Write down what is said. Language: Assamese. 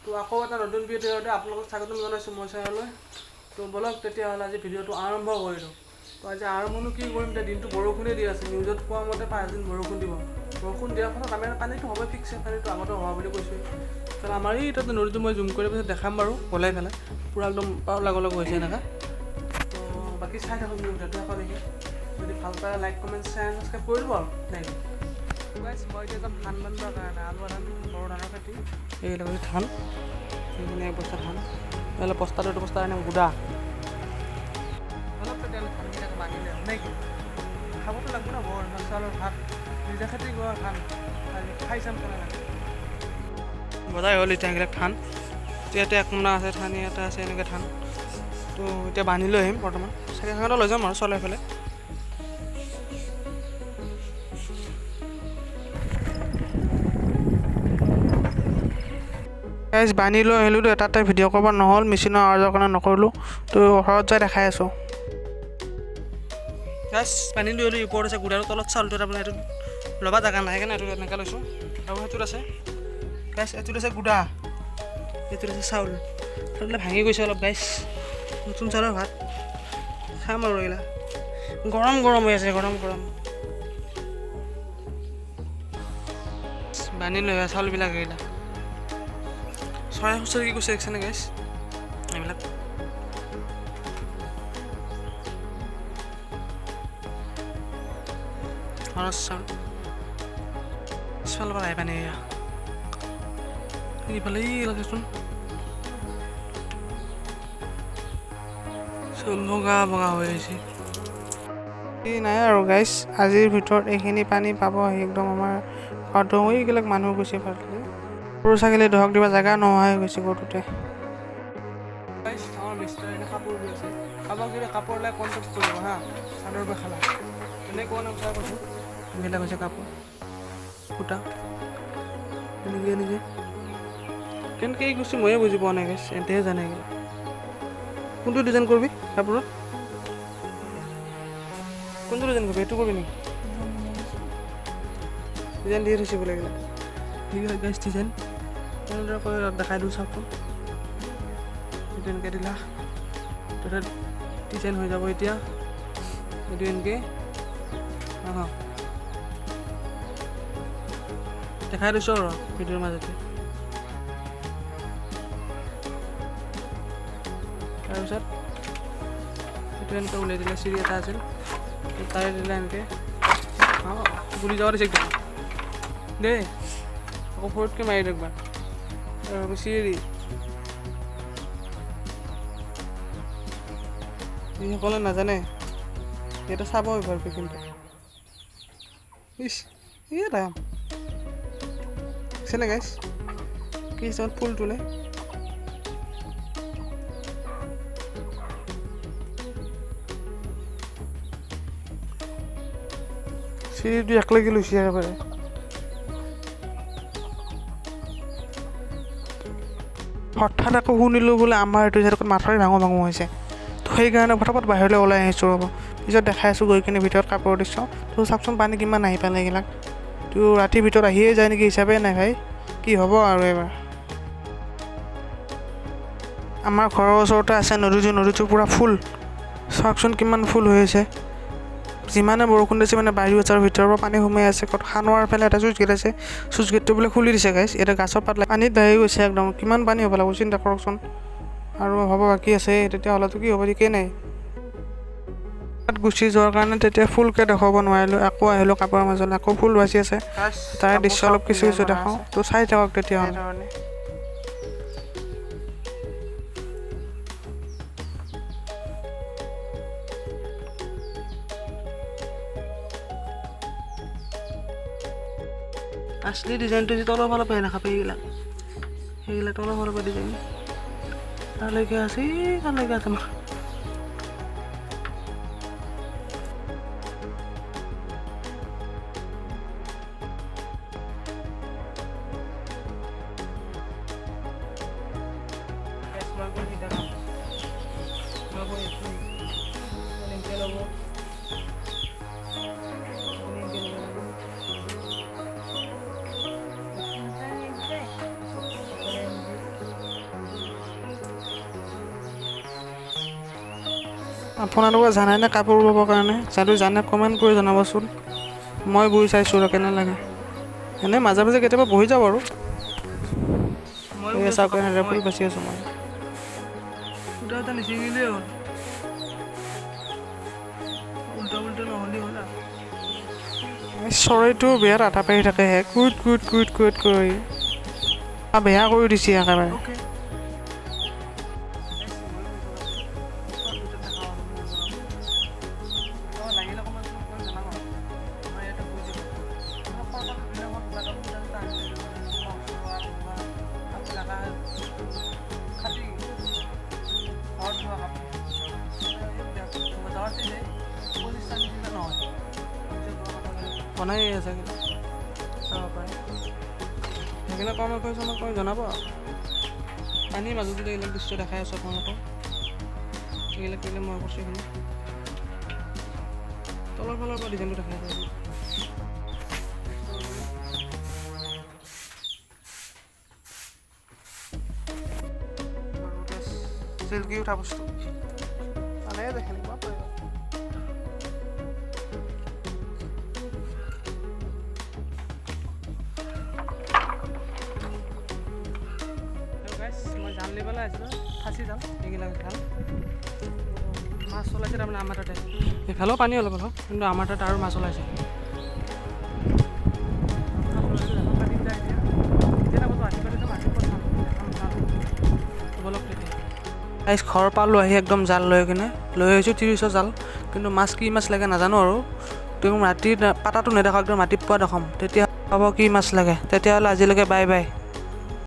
তো আকৌ এটা নতুন ভিডিঅ'তে আপোনালোকক স্বাগতম জনাইছোঁ মই চেনেললৈ। তো ব'লক তেতিয়াহ'লে আজি ভিডিঅ'টো আৰম্ভ কৰি দিওঁ। তো আজি আৰম্ভনো কি কৰিম, এতিয়া দিনটো বৰষুণেই দি আছে। নিউজত কোৱা মতে 5 দিন বৰষুণ দিব। বৰষুণ দিয়াৰ ফলত আমাৰ পানীটো হ'ব ফিক্সে, পানীটো আগতে হোৱা বুলি কৈছোঁ। তাত আমাৰ এই তাতে নদীটো মই জুম কৰি পিছত দেখাম বাৰু, ওলাই পেলাই পূৰা একদম পাৰ লাগো লাগো হৈছে এনেকুৱা। তো বাকী চাই থাকক মোৰ ভিডিঅ'টো শেষলৈকে। যদি ভাল পায়, লাইক, কমেণ্ট, শ্বেয়াৰ, ছাবস্ক্ৰাইব কৰি দিব। আৰু নাই গাইছ, মই এতিয়া যাম ধান বান্ধিবৰ কাৰণে। আলু ধান, বড়ো ধানৰ খেতি। এইবিলাক হৈছে ধান, এইখিনি এক বস্তা ধান। নহ'লে বস্তাটো, এইটো বস্তা এনে গুড়া অলপ। তেতিয়াহ'লে ধানকেইটাক বান্ধিলে নে কি খাবতো লাগিব ন। বড়ো ধান চাউলৰ ভাত, নিজে খেতি কৰা ধান, আজি খাই চাম কেনে লাগে। বজাই হ'ল এতিয়া এইবিলাক ধান। ইয়াতে এক মোনা আছে ধান, ইয়াতে আছে এনেকৈ ধান। তো এতিয়া বান্ধি লৈ আহিম। বৰ্তমান চাইকেলখনতে লৈ যাম আৰু চলাই পেলাই। গাইজ, বান্ধি লৈ আহিলোঁ। তো তাতে ভিডিঅ' কৰিব নহ'ল, মেচিনৰ আৱাজৰ কাৰণে নকৰিলোঁ। তো ঘৰত যাই দেখাই আছোঁ। গাইজ, বান্ধি লৈ আহিলোঁ। ওপৰত আছে গুড়াৰ, তলত চাউলটো। তাৰমানে এইটো ল'বা জেগা নাই, সেইকাৰণে এইটো এনেকৈ লৈছোঁ। আৰু সেইটোত আছে গাইজ, এইটোত আছে গুড়া, এইটোত আছে চাউল। চাউলবিলাক ভাঙি গৈছে অলপ। গাইজ, নতুন চাউলৰ ভাত খাম আৰু এইগিলা গৰম গৰম হৈ আছে, গৰম গৰম। বান্ধি লৈ অহা চাউলবিলাক এইগিলা চৰাই খুচৰি গৈছে, দেখিছেনে গাইজ এইবিলাক? সৰজ চাউল। পিছফালৰ পৰা আহি পানী এয়া এইফালে এই লাগেচোন। চাউল বগা বগা হৈ আছে। এই নাই আৰু গাইজ, আজিৰ ভিতৰত এইখিনি পানী পাব আহি একদম আমাৰ ঘৰটো। এইবিলাক মানুহ গৈছে ফালে, গৰু ছাগলী ধৰক দিব জেগা নোহোৱা হৈ গৈছে গৰুটোতে। গাইজ, আমাৰ মিষ্টাৰ এনে কাপোৰ বৈ আছে। কাৰোবাক যদি কাপোৰ লাগে, কণ্টেক্ট কৰিব হা। চাদৰ মেখেলা এনেকুৱা নাম চাই কৈছোঁ। এইবিলাক হৈছে কাপোৰ সূতা। এনেকৈ এনেকৈ কেনেকৈ কৈছোঁ, ময়ে বুজি পোৱা নাই গাইজ, এহেঁতেহে জানে এইবিলাক। কোনটো ডিজাইন কৰিবি কাপোৰত? কোনটো ডিজাইন কৰিবি? এইটো কৰিবি নেকি? ডিজাইন দিয়ে থৈছে বোলে এইবিলাক। এইবিলাক গাইজ ডিজাইন কেনেদৰে কৰে দেখাই দিওঁ, চাওকচোন। এইটো এনেকৈ দিলা, তাৰপিছত ডিজাইন হৈ যাব। এতিয়া এইটো এনেকৈ অঁ দেখাই দিছোঁ আৰু ভিডিঅ'ৰ মাজতে। তাৰপিছত এইটো এনেকৈ উলিয়াই দিলে, চিৰি এটা আছিল তাৰে দিলে এনেকৈ। অঁ, গুলি যাব দিছে একদম দেই, আকৌ ফৰতকৈ মাৰি দিয়ক একবাৰ আৰু চিৰি। যিসকলে নাজানে, সিহঁতে চাব এবাৰ কিন্তু। ইছ, এই ৰাম, দেখিছেনে গাইছ, কি হিচাপত ফুল তোলে? চিৰিটো একেলগে লৈছে একেবাৰে। হঠাৎ আকৌ শুনিলোঁ বোলে আমাৰ এইটো চাইডত মাথাউৰি ভাঙো ভাঙো হৈছে। তো সেইকাৰণে ফটাফট বাহিৰলৈ ওলাই আহিছোঁ। ৰ'ব, পিছত দেখাই আছোঁ গৈ কিনে ভিতৰত কাপোৰৰ দৃশ্য। তো চাওকচোন, পানী কিমান আহি পালে এইবিলাক। তো ৰাতিৰ ভিতৰত আহিয়ে যায় নেকি, হিচাপেই নাই ভাই। কি হ'ব আৰু এইবাৰ? আমাৰ ঘৰৰ ওচৰতে আছে নদীটো। নদীটো পূৰা ফুল, চাওকচোন কিমান ফুল হৈ আছে। যিমানে বৰষুণ দিছে মানে বাঢ়ি আছে আৰু ভিতৰৰ পৰা পানী সোমাই আছে। ক'ত খানোৱাৰ ফালে এটা চুইচ গেট আছে, চুইচ গেটটো বোলে খুলি দিছে গাইছ। এতিয়া গাছৰ পাত পানীত বাঢ়ি গৈছে একদম। কিমান পানী হ'ব লাগিব, চিন্তা কৰকচোন। আৰু হ'ব বাকী আছে, তেতিয়াহ'লেতো কি হ'ব ঠিকেই নাই। তাত গুচি যোৱাৰ কাৰণে তেতিয়া ফুলকৈ দেখুৱাব নোৱাৰিলোঁ। আকৌ আহিলোঁ কাপোৰৰ মাজলৈ, আকৌ ফুল বাচি আছে, তাৰে দৃশ্য অলপ কিছু কিছু দেখাওঁ। তো চাই থাকক তেতিয়াহ'লে। সেইধৰণে আচলি ডিজাইনটো যে তলৰ ফালৰ পৰা দেখা পায়, সেইবিলাক সেইবিলাক তলৰ ফালৰ পৰা ডিজাইন তালৈকে আছে, তালৈকে আছে। আমাৰ ল'ব, এনেকৈ ল'ব লাগিব। আপোনালোকে জানেনে কাপোৰ ববৰ কাৰণে? যদি জানে কমেণ্ট কৰি জনাবচোন। মই বৈ চাইছোঁ আৰু কেনে লাগে। এনেই মাজে মাজে কেতিয়াবা বহি যাওঁ আৰু। এই চাওক, এনেদৰে ফুল বাচি আছোঁ মই। সূতা এটা নিচিঙিলেই হ'ল, উল্টা উল্টা নহ'লেই হ'ল আৰু। চৰাইটো বিৰাট আটা পাৰি থাকে হে, কুইট কুইট কুইট কুইট কৰি বেয়া কৰি দিছে একেবাৰে। অ'কে, লাগিলে কমেণ্ট কৰি জনাব। আমাৰ ইয়াতে বুজি খালি ঘৰত ধোৱা কাপোৰ বজাৰতে যায়, পলিষ্টাৰ নিচিনা নহয়, বনাই আছে, চাব পাৰে। সেইকাৰণে কমেণ্ট কৰি চমেণ্ট কৰি জনাব আৰু। পানীৰ মাজতো এইবিলাক দৃশ্য দেখাই আছোঁ আপোনালোকক। এইবিলাক কৰিলে মই কৰিছোঁ, এইখিনি তলৰ ফালৰ পৰা ডিজাইনটো দেখাই আছোঁ। চিল্কি উঠা বস্তু মানে সেনেকুৱা পাৰিব। গাইছ, মই জাল নিবলৈ আহিছিলোঁ, ফাঁচি জাল, এইবিলাক জাল। মাছ ওলাইছে তাৰমানে আমাৰ তাতে। এইফালেও পানী অলপ অলপ, কিন্তু আমাৰ তাত আৰু মাছ ওলাইছে। গাইছ, ঘৰ পালোঁ আহি একদম জাল লৈ কিনে লৈ আহিছোঁ, 30ৰ জাল। কিন্তু মাছ কি মাছ লাগে নাজানো আৰু। তুমি ৰাতি পাতাটো নেদেখা, একদম ৰাতিপুৱা দেখাম, তেতিয়া হ'ব কি মাছ লাগে। তেতিয়াহ'লে আজিলৈকে বাই বাই।